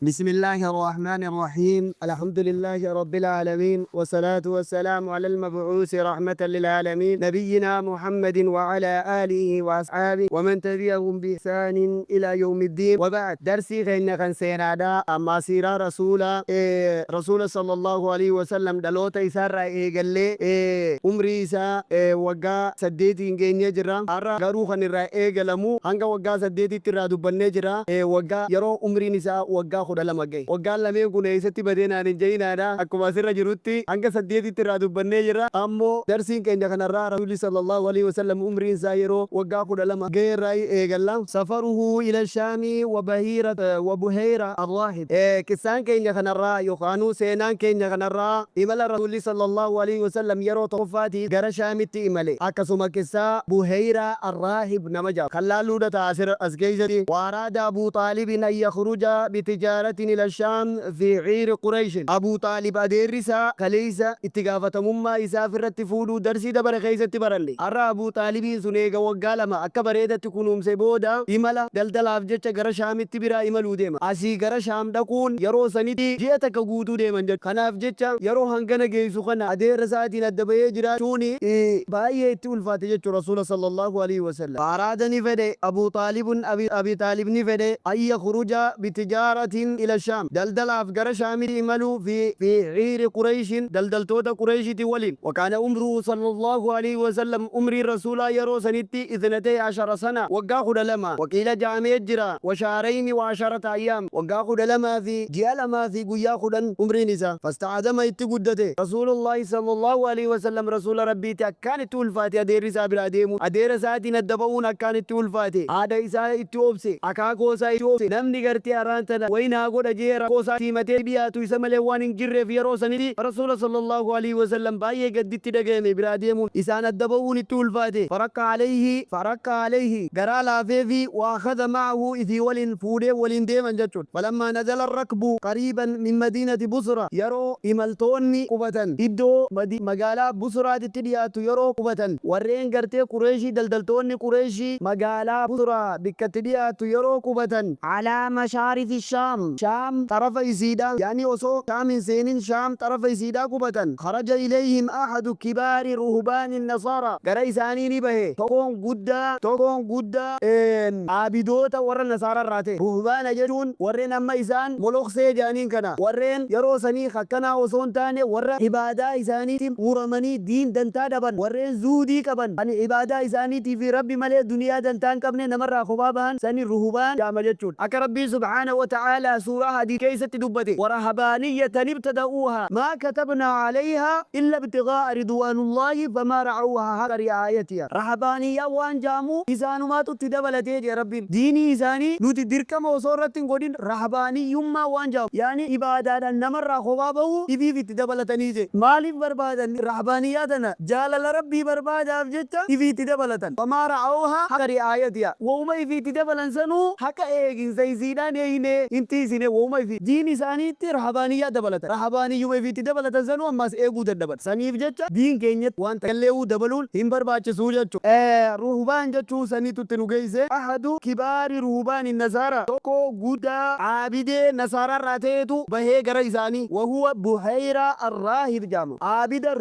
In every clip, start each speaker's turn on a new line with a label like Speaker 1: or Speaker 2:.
Speaker 1: بسم الله الرحمن الرحيم، الحمد لله رب العالمين، والصلاة والسلام على المبعوث رحمة للعالمين، نبينا محمد وعلى آله وأصحابه ومن تبعهم بإحسان إلى يوم الدين، وبعد. Darsii keenya kan seenaadha amma siiraa rasuula rasuula sallallahu alaihi wasallam dhaloota isaarraa eegallee umrii isaa waggaa 8n geenyee jira. Har'a garuu kan irraa eegalamu hanga waggaa 8tti irraa dubbannee jira. Waggaa yeroo umriin isaa waggaa 12 gahe, waggaan lameen kun eessatti badee naan hin jehinaadha. Akkuma asirra jirutti hanga 8tti irraa dubbannee jira. Ammoo darsiin keenya kanarraa rasuulli sallallahu alaihi wasallam umriin isaa yeroo waggaa 12 gahe irraa eegalla. Safaruhu ila shaami wa bahiira wa buheyra arraahib. Qissaan keenya kanarraa yookaanuu seenaan keenya kanarraa imala rasuulli sallallahu alaihi wasallam yeroo tokkoffaatiif gara shaamitti imale, akkasuma qissaa buheyra arraahib nama jedhamu kan laalluudha ta'a asirra as keessatti. وأراد أبو طالب أن يخرج بتجارة إلى الشام في عير قريش. Abuu Xaalib adeerri isaa kaleessa itti gaafatamummaa isaa ofirratti fuudhuu darsii dabare keessatti baranne. Har'a Abuu Xaalibiin sun eega waggaa 2 akka bareedatti kunuunse booda imala daldalaaf jecha gara Shaamitti biraa imaluu deema. Asii gara Shaam dhaquun yeroo sanitti ji'a takka guutuu deeman jechuudha. Kanaaf jecha yeroo hangana geessu kana adeerra isaatiin adda bahee jiraachuun baay'ee itti ulfaate jechuudha Rasuula sallallahu alaihi wasallam. فأراد ni fedhe Abuu Xaalibun Abi Xaalib ni fedhe أن يخرج بتجارة إلى الشام daldalaaf gara Shaamitti imaluu في عير قريش daldaltoota Qureeshiti waliin. وكان عمره صلى الله عليه وسلم umriin rasuulaa yeroo sanitti 12 سنة waggaa 12، وقيل ja'amee jira وشهرين و10 أيام waggaa 12 fi ji'a 2 fi guyyaa 10 umriin isaa. فاستعظم itti guddate رسول الله صلى الله عليه وسلم rasuula rabbiitti akkaan itti ulfaate adeerri isaa biraa deemuun, adeera isaatiin adda ba'uun akkaan itti ulfaate. Haadha isaa itti obse, akaakoo isaa itti obse. Namni gartee araan tana wayinaa godha jee rakkoo isaa himatee dhiyaatu isa malee waan hin jirreef yeroo sanitti rasuula sallallahu alaihi wasallam baay'ee gadditti dhagayame. Biraa deemuun, isaan adda ba'uun itti ulfaate. فرق عليه فرق عليه garaa laafee fi وأخذ معه ifii waliin fuudhee waliin deeman jechuudha. فلما نزل الركب قريبا من مدينة بصرى yeroo imaltoonni qubatan iddoo magaalaa Busraatitti dhiyaatu yeroo qubatan, warreen gartee Qureeshii, daldaltoonni Qureeshii magaalaa Busraa bikkatti dhiyaatu yeroo qubatan, على مشارف الشام Shaam xarafa isiidha, yaani osoo Shaam hin seenin Shaam xarafa isiidha qubatan. خرج إليهم أحد كبار رهبان النصارى gara isaanii ni bahe tokkoon guddaa aabidoota warra nasaara irraa ta'e. Ruhbaana jechuun warreen amma isaan moloksee jedhaniin kana, warreen yeroo sanii akkanaa osoo hin taane warra ibaadaa isaaniitiin muramanii diin dantaa dhaban, warreen zuudii qaban, kan ibaadaa isaaniitii fi rabbi malee duniyaa dantaa hin qabne, namarraa kophaa bahan sani ruhbaan jedhama jechuudha. Akka rabbiin subhaanahu wa ta'aalaa suuraa Hadiid keessatti dubbate: ورهبانية ابتدعوها ما كتبنا عليها إلا ابتغاء رضوان الله فما رعوها حق رعايتها. Rahabaaniyyaa waan jaamu isaanumaatu itti dabalatee jee rabbiin. Diinii isaanii nuti dirqama osoo irratti hin godhin rahabaaniyyummaa waan jaamu, yaani ibaadaadhaan namarraa kophaa bahu ifiif itti dabalatanii jee. Maaliif barbaadan rahabaaniyyaa tana? Jaalala rabbii barbaadaaf jecha ifii itti dabalatan. فما رعوها حق رعايتها wahuma ifii itti dabalan sanuu haqa eeginsa isiidhaan eeynee hin tiisine. Wahuma ifii diin isaaniitti rahabaaniyyaa dabalatan, rahabaaniyyuma ifii itti dabalatan sanuu ammaas eeguu dadhaban. Saniif jecha diin keenyatti waan takalleewuu dabaluun hin barbaachisuu jechuudha. Ruhbaan jechuu saniitu itti nu geesse. أحد كبار رهبان النصارى tokko guddaa aabidee nasaaraarraa ta'etu bahee gara isaanii. وهو بحيرا الراهب jedhama. Aabida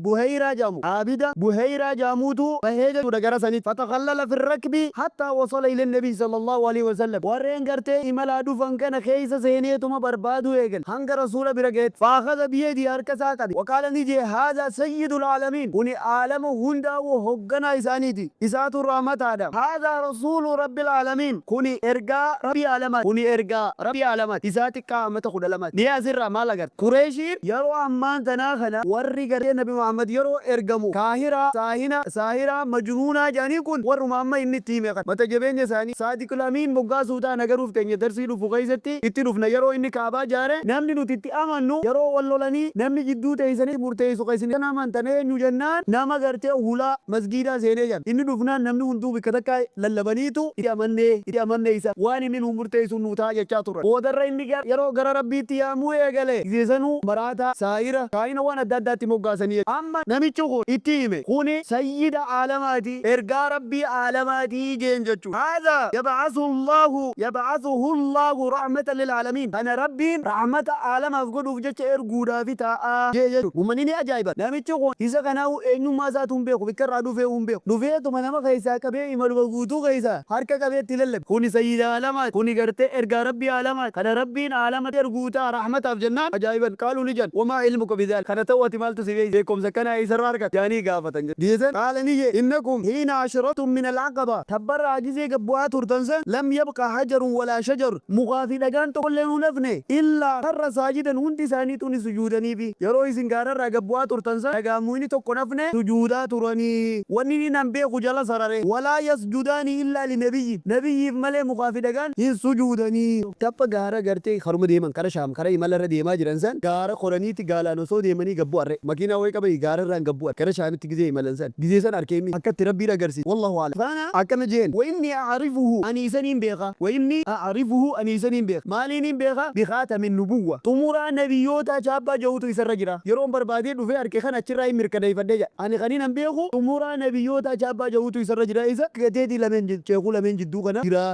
Speaker 1: Buheyraa jedhamu, aabida Buheyraa jedhamuutu bahee jechuudha gara sanitti. فتخلل في الركب حتى وصل إلى النبي صلى الله عليه وسلم warreen gartee imalaa dhufan kana keessa seeneetuma barbaaduu eegal hanga rasuula bira ga'etti. فأخذ بيده harka isaa qabe. وقال ni jee: هذا سيد العالمين kuni aalama hundaa'u hogganaa isaaniiti, isaatu rahmataadha. هذا رسول رب العالمين kuni ergaa rabbii aalamaati, kuni ergaa rabbii aalamaati. Isaa xiqqaa amata 12ti. Ni asirraa maal agarta? Qureeshiin yeroo ammaan tanaa kana warri gartee Nabi Muhammad yeroo ergamu kaahira, saahina, saahiraa, majnuunaa jedhanii kun warruma amma inni itti hime kana mata jabeenya isaanii Saadiqul Amiin moggaasuu ta'an agaruuf teenya darsii dhufu keessatti itti dhufna. Yeroo inni kaabaa jaare namni nuti itti amannu, yeroo wal lolanii namni jidduu teessanii murteessu kan isin amantan eenyu jennaan, nama gartee hulaa masgiidaa seenee jedhan. Inni dhufnaan namni hunduu bikka takka lallabaniitu itti amannee, itti amannee, isa waan inni nu murteessu nu ta'a jechaa turan. Boodarra inni yeroo gara rabbiitti yaamuu eegale sanuu maraataa, saahira, kaayina waan adda addaatti moggaasanii. Amma namichi kun itti hime, kuni sayyida aalamaati, ergaa rabbii aalamaatii jeen jechuudha. هذا يبعثه الله يبعثه الله رحمة Rahmatan lil aalamiin. Kana Rabbiin rahmata aalamaaf godhuuf jecha erguudhaafi taa'a jee jechuudha. Ummanni ni ajaa'iban. Namichi kun isa kanaa'u eenyummaa isaatu hin beeku. Bikka irraa dhufee hin beeku. Dhufeetuma nama keessaa qabee imaluma guutuu keessaa harka qabee itti lallabe. Kuni sayyida aalamaati. Kuni gartee ergaa Rabbii aalamaati. Kana Rabbiin aalama erguu ta'a rahmataaf jennaan ajaa'iban. Qaaluu ni jedhan. Wamaa ilmuka bidhaalik. Kana ta'uu ati maaltu si beeksise? Beekumsa akkanaa eessarraa argatte? Jedhanii gaafatan. Geessan. Qaala ni jedhe. Innakum hiina ashraftum min al-aqaba. Tabbarraa gizee gad bu'aa turtan san lam yabqa hajarun walaa shajar. Mukaa fi dhagaan tokkollee hin hafne. Illaa kharra saajidan hundi isaaniituu ni sujuudaniifi. Yeroo isin gaararraa gad bu'aa turtan san dhagaan mukni tokko hin hafne sujuudaa turanii. Wanni inni an beeku jala sarare. Walaa yasjudaani illaa linabiyyin. Nabiyyiif malee mukaa fi dhagaan hin sujuudanii. Tabba gaara gartee karuma deeman kara Shaam kara imala irra deemaa jiran san gaara koraniiti gaalaan osoo deemanii gad bu'an re. Makiinaa wayi qabanii gaararraan gad bu'an gara Shaamitti gizee imalan san. Gizee san arke inni akka itti Rabbiin agarsiise. Wallahu a'lam. Kana akkana jeen. Wa innii a'rifuhu ani isa niin beeka. Wa innii a'rifuhu ani isa niin beeka. Maaliiniin beeka? Bikhaatami nubuwwa. Xumuraa nabiyyootaa chaappaa ja'utu isarra jira. Yeroon barbaadee dhufee arke kana achirraayin mirkaneeyfadhe ja'a. Ani kaniin an beeku xumuraa nabiyyootaa chaappaa ja'utu isarra jira. Isa gateetii lameen ceekuu lameen jidduu kana jira.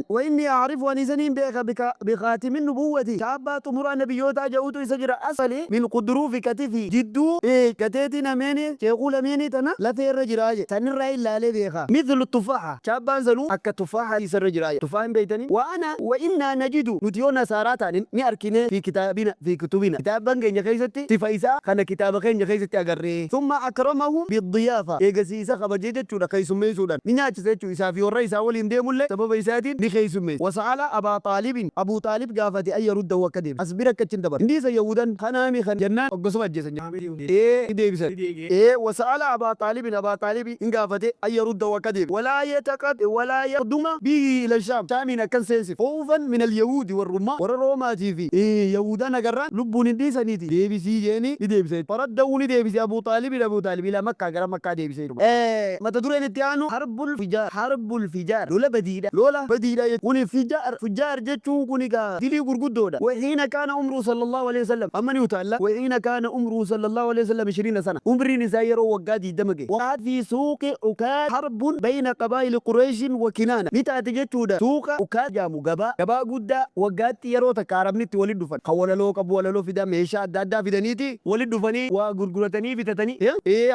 Speaker 1: Wa innii a'rifu ani isa niin beeka bikhaatimi nubuwwati chaappaa xumuraa nabiyyootaa ja'utu isa jira. Asfali min qudruufi katifii jidduu gateetii lameenii ceekuu lameenii tana lafee irra jira jedhe. Sanirraayin laalee beeka. Mithlu tuffaaha. Chaappaan sanuu akka tuffaaha isarra jira jedhe. Tuffaa hin beeytanii? Wa ana wa innaa najidu nuti yoo nasaaraa taane ni arkinee fi kitaabina fi kutubina kitaabban keenya keessatti sifa isaa kana kitaaba keenya keessatti agarree. Thumma akramahum biddiyaafa eegasii isa kabajee jechuudha keeysummeeysuudhaan ni nyaachise jechuu isaa fi warra isaa waliin deemullee sababa isaatiin ni keeysummeeyse. Wa sa'ala abaa xaalibin Abuu Xaalib gaafate an yaruddahu akka deebisu as bira akka achi hin dabarre hin dhiisan yahuudan kanaami kan jennaan hoggasuma ajjeesan jechuudha. Ee ni deebisan. Ee wa sa'ala abaa xaalibin Abaa Xaalibi hin gaafate an yaruddahu akka deebisu walaa yataqad walaa yaqduma bihi ila shaam shaamiin akka hin seensifne khawfan min alyahuudi warrummaa warra roomaatii fi yahuudan agarraan lubbuun hin dhiisaniiti deebisii jeeni ni deebise jechuudha. Faraddahu ni deebise Abuu Xaalibin Abuu Xaalib ilaa Makkaa gara Makkaa deebise jechuudha. Mata dureen itti aanu harbul fijaar harbul fijaar lola badiidha lola badiidha jechuudha. Kuni fijaar fujjaar jechuun kuni gaa dilii gurguddoodha. Wahiina kaana umruu sallallahu alaihi wasallam amma ni utaalla. Wahiina kaana umruu sallallahu alaihi wasallam ishiriina sana umriin isaa yeroo waggaa 20 gahe. Waqa'at fi suuqi Ukaaz harbun bayna qabaa'ili Qureeshin wa Kinaana ni taate jechuudha. Suuqa Ukaaz jaamu gabaa gabaa guddaa waggaatti yeroo takka Arabni itti walitti dhufan. Kan walaloo qabu walaloo fida meeshaa adda addaa fidaniiti walitti dhufanii waa gurguratanii bitatanii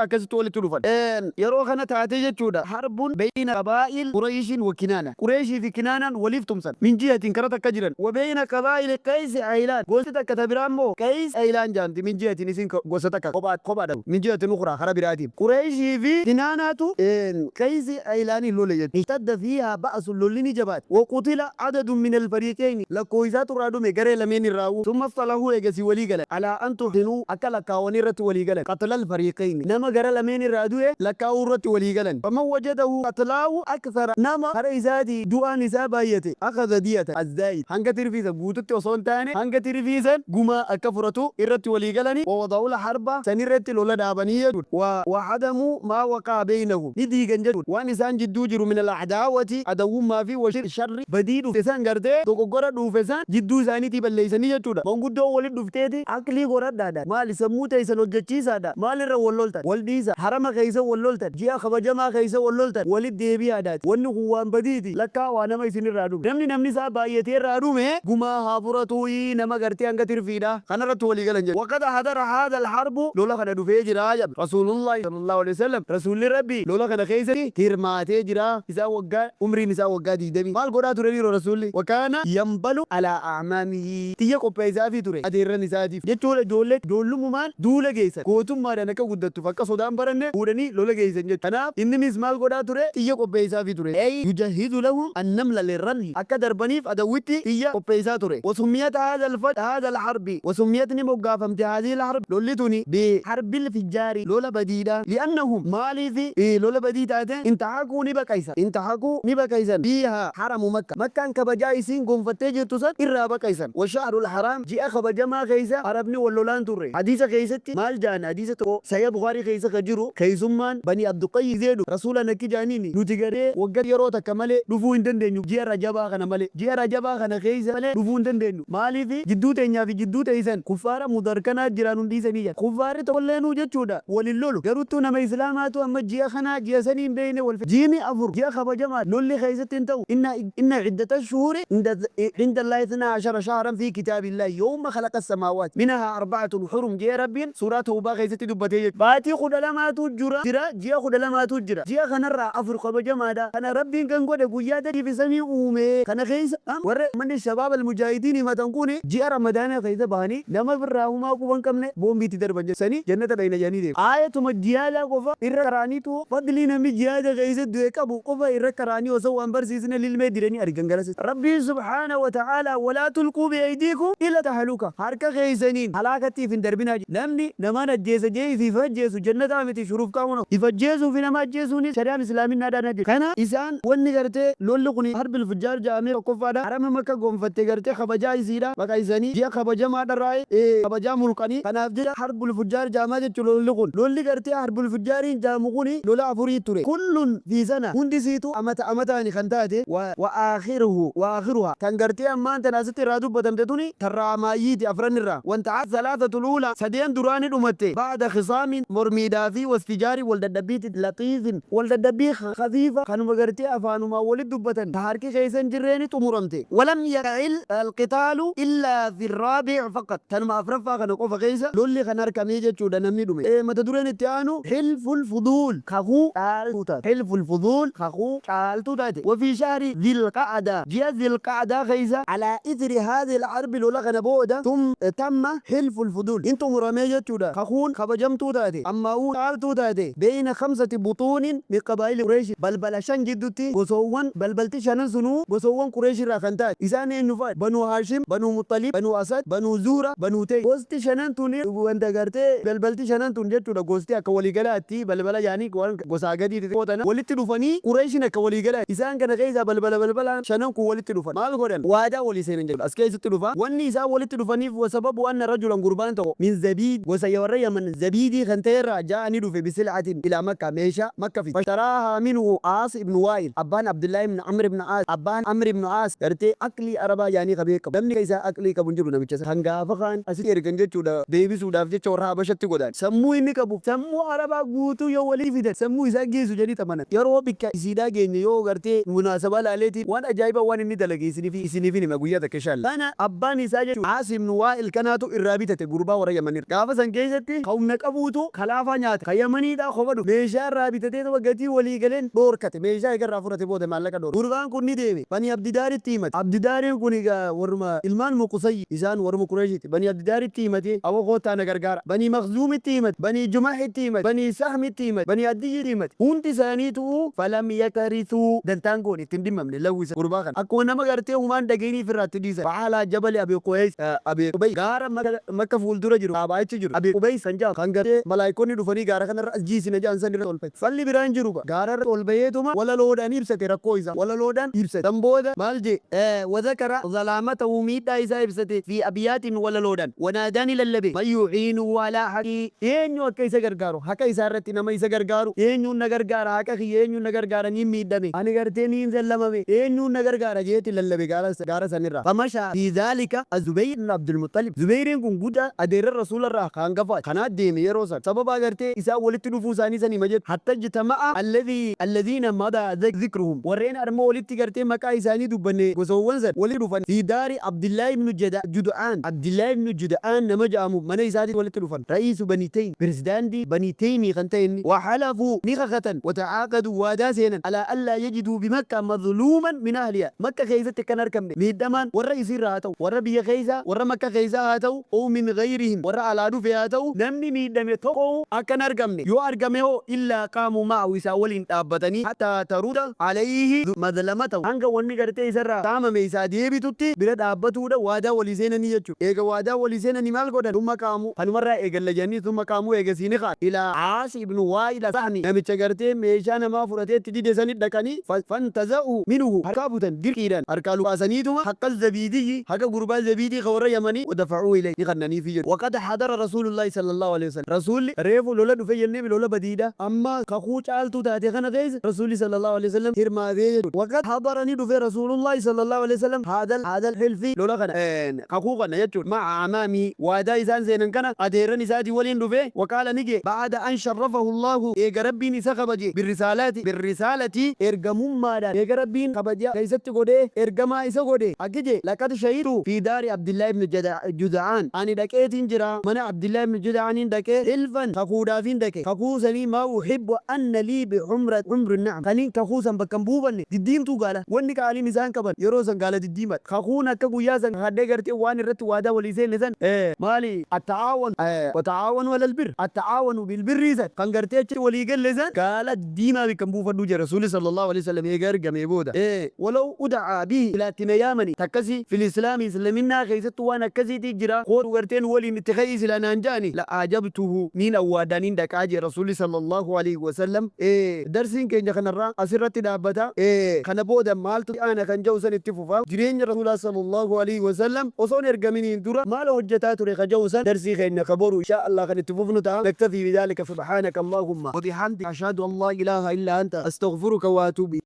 Speaker 1: akkasitti walitti dhufan. Yeroo kana taate jechuudha. Harbun bayna qabaa'il Qureeshin wa Kinaana. Qureeyshii fi Kinaanaan waliif tumsan. Min jihatin kara takka jiran. Wa beeyna qabaa'ili Qeeysi Aylaan. Gosti takka ta biraa immoo Qeeys Aylaan ja'amti. Min jihatin isiin gosa takka kophaadha. Min jihatin ukhraa kara biraatiin. Qureeyshii fi Kinaanaatu Qeeysi Aylaaniin lole jechuudha. Ishtadda fiihaa ba'sun lolli ni jabaate. Wa qutila adadun minal fariiqeyni lakkooysaatu irraa dhume garee lameen irraawuu. Summa istalahuu eegasii walii galan. Alaa an tuhsinuu akka lakkaawan irratti walii galan. Qatlal fariiqeyni nama gara lameen irraa du'e lakkaawuu irratti walii galan. Faman wajadahu qatlaahu akthara nama kara isaatii du'aan isaa baayyate akhadha diyata azzaa'id hanga tirfii san guututti osoo hin taane hanga tirfii san gumaa akka fudhatu irratti walii galanii wa wada'ul harba sanirratti lola dhaabanii jechuudha wa wa hadamuu maa waqa'a beeynahum ni diigan jechuudha waan isaan jidduu jiru minal adaawati adawwummaa fi wa sharri badii dhufte san gartee dogoggora dhuufe san jidduu isaaniitii balleeysanii jechuudha manguddoon walitti dhufteeti aqlii godhadhaadha maali sammuu teeysan hojjachiisaadha maalirra wal loltan wal dhiisa harama keeysa wal loltan Ji'a kabajamaa keessa wal loltan walitti deebi'aadhaati. Wanni kun waan badiiti. Lakkaawaa nama isin irraa dhume. Namni namni isaa baay'atee irraa dhume gumaa haa furatuuyi nama gartee hanga tirfiidha. Kana irratti walii galan jechuudha. Waqad hadara haadha al-harbu lola kana dhufee jira jedhame. Rasuulullaahi sallallaahu aleyhi wasallam Rasuulli Rabbii lola kana keessatti hirmaatee jira. Isaa waggaa umriin isaa waggaa 20. Maal godhaa turaniiru Rasuulli? Wakaana yanbalu alaa a'maamihi xiyya qopheessaafii ture adeerran isaatiif. Jechuudha ijoollee ijoollummumaan duula geessan. Gootummaadhaan akka guddattuuf akka sodaa hin baranne fuudhanii lola geessan jechuudha. Kanaaf inninis maal godhaa ture? Xiyya qopheessaafii ture. Ay yujahhizu lahum annamla lirramyi akka darbaniif adawwitti xiyya qopheessaa ture. Wasummiyat haadha alharbi wasummiyat ni moggaafamte haadhihi alharb lolli tuni bi harbil fijjaari lola badiidha. Li'annahum maaliif lola badii taate? Intahakuu ni baqaysan intahakuu ni baqaysan fiihaa haramu makka makkaan kabajaa isiin gonfattee jirtu san irraa baqaysan. Wa shahrul haraam Ji'a kabajamaa keessa Arabni wal lolaa hin turre. Hadiisa keessatti maal ja'an hadiisa tokko Sahih Bukhaarii keessa ka jiru keeysummaan Banii Abduqayyi gizee dhufe Rasuulaan akki ja'aniini nuti garee waggatti yeroo takka malee dhufuu hin dandeenyu ji'a Rajabaa kana malee. Ji'a Rajabaa kana keessa malee dhufuu hin dandeenyu. Maaliif jidduu teenyaa fi jidduu teeysan kuffaara Mudar kanaa jira nun dhiisanii ja'an. Kuffaarri tokkolleenuu jechuudha wal hin lolu. Garuttuu nama Islaamaatu amma ji'a kanaa ji'a sanii hin beeyne wal Ji'ni 4 ji'a kabajamaadha lolli keessatti hin ta'u. Inna iddata shuhuuri عند الله 12 شهرا في كتاب الله يوم خلق السماوات منها أربعة حرم jee Rabbiin suuraa Tawbaa keessatti dubbatee jechuudha. Baatii 12tu jira jira, ji'a 12tu jira. Ji'a kanarraa afur kabajamaadha. Kana Rabbiin kan godhe guyyaa dachii fi samii uume kana keessa warra manni shabaab al-mujaahidiin himatan kun ji'a Ramadaana keessa bahanii nama birraa humaa quba hin qabne boombii itti darban jechuudha. Sanii jannata dhayna jedhanii deemu. Aayatuma jihaadaa qofa irra qaraaniitu fadlii namni jihaada keessa du'e qabu qofa irra qaraanii osoo waan barsiisne lilmee diranii argan garas. Rabbiin subhaanahu wa ta'aalaa walaa tulquu bi'aydiikum ila tahluka harka keessaniin halaakatti if hin darbinaa jedhe. Namni namaan ajjeesa je'ee ifii if ajjeesu jannataa miti shurufkaa kunoo. If ajjeesuu fi nama ajjeesuunis shari'aan islaaminnaadhaan ajjeesu. Kana isaan wanni gartee lolli kuni harbil fujjaar ja'amee tokkoffaadha. Harama makka gonfatte gartee kabajaa isiidha baqaysanii ji'a kabajamaadharraa kabajaa mulqanii kanaaf jecha harbul fujjaar ja'amaa jechu lolli kun. Lolli gartee harbul fujjaariin ja'amu kuni lola afurii ture. Kullun fii sana hundi isiitu amata amataani kan taate wa wa aakhiruhu wa aakhiruha tan gartee ammaan tana asitti irraa dubbatamte tuni tarraa maayyiiti afran irraa. Wanta'at thalaathatu luula sadeen duraa ni dhumatte ba'da khisaamin mormiidhaa fi wastijaari wal dadhabbiiti laxiifin wal dadhabbii khafiifa kanuma gartee afaanumaan walitti dubbatan ta harki keessa hin jirreeni xumuramte. Walam yaqa'il alqitaalu illaa fi raabi' faqat tanuma afraffaa kana qofa keessa lolli kan arkamee jechuudha namni dhume. Mata dureen itti aanu hilful fuduul kakuu caaltuu taate hilful fuduul kakuu caaltuu taate wa fi shahri dhil qa'adaa ji'a dhil qa'adaa keessa alaa ithri haadhil harbi lola kana booda tum tamma hilful fuduul hin xumuramee jechuudha kakuun kabajamtuu taate ammaa'uu caaltuu taate beeyna khamsati buxuunin min qabaa'ili qureeshi balbala shan jiddutti gosoowwan balbalti shanan sunuu gosoowwan qureesh irraa kan taate isaan eenyu fa'a Banuu Haashim, Banuu Muxxalib, Banuu Asad, Banuu Zuhra, Banuu Tayy. Gosti shanan tun wanta gartee balbalti shanan tun jechuudha gosti akka walii galaatti balbala jaanii waan gosaa gadii xixiqqoo tana walitti dhufanii Qureeshin akka walii galaatti isaan kana keessaa balbala balbalaan shanan kun walitti dhufan maal godhan waadaa walii seenan jechuudha as keessatti dhufa wanni isaan walitti dhufaniif wasababu anna rajulan gurbaan tokko min Zabiid gosa warra Yaman Zabiidii kan ta'e irraa jaa'a ni dhufe bisil'atin ilaa Makkaa meeshaa Makka fide fashtaraahaa minhu Aas ibn Waa'il abbaan Abdullaahi ibn Amr ibn Aas abbaan Amr ibn Aas gartee aqlii Arabaa jaanii ka beekamu namni akka isaa aqlii qabu hin jiru namicha san kan gaafa kaan asitti ergan jechuudha deebisuudhaaf jecha warra Habashatti godaan sammuu inni qabu sammuu Arabaa guutuu yoo walitti fidan sammuu isaa geessu jedhanii amanan yeroo bikka isiidhaa geenye yoo gartee munaasabaa laaleetiin waan ajaa'ibaa waan inni dalage isiniif isiniifin hima guyyaa takka inshaAllah kana abbaan isaa jechuudha Aas ibn Waa'il kanaatu irraa bitate gurbaa warra Yamanirra gaafa san keessatti ka humna qabuutu ka laafaa nyaata ka Yamaniidhaa kofa dhufe meeshaa irraa bitateetuma gatii walii galeen dhoorkate meeshaa eega irraa fudhate booda maallaqa dhoorkate gurbaan kun ni deeme Banii Abdidaaritti himate Abdidaariin kun egaa warruma ilmaanuma Qusayyi isaan warruma Qureyshiiti Banii Abdidaaritti himate aboo koottaa na gargaara Banii Makhzuumitti himate Banii Jumahitti himate Banii Sahmitti himate Banii Addiyyitti himate hundi isaaniituu falam yakarithuu dantaa hin goone itti hin dhimmamne lahu isa gurbaa kana akkuma nama gartee humaa hin dhagayinii ifirraa itti dhiisan fa'alaa jabali Abi Qubays Abi Qubays gaara Makka fuuldura jiru Kaabaa achi jiru Abi Qubays kan jedhamu kan gartee malaayikonni dhufanii gaara kanarra as jiisina jedhan san irratti ol bahe. Falli biraa hin jiru gaa. Gaara irratti ol baheetuma walaloodhaan ibsate rakkoo isaa. Walaloodhaan ibsate. San booda maal je'e? Wa dhakara zalaamatahu miidhaa isaa ibsate fii abyaatin walaloodhaan. Wa naadaa ni lallabe man yu'iinuhu alaa haqii eenyu akka isa gargaaru haqa isaa irratti nama isa gargaaru eenyuun na gargaara haqa kiyya eenyuun na gargaara niin miidhame ani gartee niin zallamame eenyuun na gargaara je'eeti lallabe gaara gaara sanirraa. Famashaa fii dhaalika Az-Zubayr ibn Abdul Muxxalib. Zubayriin kun guddaa adeerran Rasuularraa ka hangafaati. Kanaa deeme yeroo san. Sababaa gartee isaan walitti dhufuu isaanii san hima jechu. Hatta ijtama'a alladhii alladhiina madaa dhikruhum. Warreen arma olitti gartee maqaa isaanii dubbanne gosoowwan san walitti dhufan. Fii daari Abdillaahi ibn Jud'aan. Abdillaahi ibn Jud'aan nama ja'amu mana isaatitti walitti dhufan. Ra'iisu Banii Taym. Pirezidaandii Banii Taymii kan ta'e inni. Wa halafuu ni kakatan. Wa ta'aaqaduu waadaa seenan. Alaa allaa yajiduu bi Makka madhluuman min ahlihaa. Makka keessatti akka hin arkamne miidhamaan warra isiirraa haa ta'u, warra biyya keessaa, warra Makka keessaa haa ta'u, ow min ghayrihim warra alaa dhufe haa ta'u, namni miidhame tokkohu akka hin argamne, yoo argame hoo illaa qaamuu ma'ahu isaa waliin dhaabbatanii hattaa tarudda alayhi madlamatahu hanga wanni gartee isarraa saamame isaa deebitutti bira dhaabbatuudha waadaa walii seenanii jechuudha. Eega waadaa walii seenanii maal godhan? Thumma qaamuu kanumarraa eegalla jedhanii thumma qaamuu eegasii ni ka'an ilaa Aas ibnu Waa'il As-Sahmi namicha gartee meeshaa namaa fudhatee itti dide sanit dhaqanii fantaza'uu minhu harkaa butan dirqiidhaan harkaa luqqaasaniituma haqqa zabiidiyyi haqa gurbaa zabiidii ka warra yamanii wadafa'uu ilayhi ni kannaniifi jedhu. Waqad hadara rasuulullaahi sallallaahu aleyhi wasallam Rasuulli reefu lola dhufe jenneemi lola badiidha amma kakuu caaltuu taate kana keessa Rasuulli sallallaahu aleyhi wasallam hirmaatee jechuudha. Waqad hadara ni dhufe rasuulullaahi sallallaahu aleyhi wasallam haadhal haadhal hilfi lola kana kakuu kana jechuudha ma'a amaamii waadaa isaan seenan kana adeerran isaatii waliin dhufe waqaala ni je'e ba'ada an sharrafahu Allaahu eega Rabbiin isa kabaje birrisaalaati, birrisaalati, ergamummaadhaan eega Rabbiin kabaja ka isatti godhee ergamaa Ergamaa isa godhe. Akki je, laqad shahidtu fi daari Abdillaa ibn Juda'aan, ani dhaqeetiin jira mana Abdillaa ibn Juda'aaniin dhaqee, hilfan, kakuudhaafiin dhaqe, kakuu sanii, maa uhibbu anna lii bi humri na'am, kaniin kakuu san bakka hin buufanne diddiimtuu gaala, wanni qaaliin isaan qaban yeroo san gaala diddiimadha. Kakuun akka guyyaa san kakadhee gartee waan irratti waadaa walii seenne san, maali, atta'aawanu, wata'aawanu alal birr, atta'aawanu bil birrii san kan gartee achitti walii galle san gaala diddiimaa bikka hin buufadhu jedhe Rasuulli sallallahu alaihi wasallam eega ergamee booda. Walaw ud'aa bihi, silaa itti na yaamanii takkasii, fil islaami, islaminnaa keessattuu waan akkasiitii jira, kootu gartee nu waliin itti ka'ii silaa naan ja'anii, la ajabtuhu, niin awwaadhaa, niin dhaqaa jedhe Rasuulli sallallahu alaihi wasallam. Darsiin keenya kanarraa asirratti dhaabbata. Kana booda maaltu aana kan ja'u san itti fufa. Jireenya Rasuulaa sallallahu alaihi wasallam osoo hin ergaminiin dura maal hojjataa ture ka ja'u san darsii keenya ka boru inshaa Allah kan itti fufnu ta'a. Naktafii bidhaalika, subhaanaka Allahumma wa bihamdika, ashhadu an laa ilaaha illaa anta, astaghfiruka wa atuubu.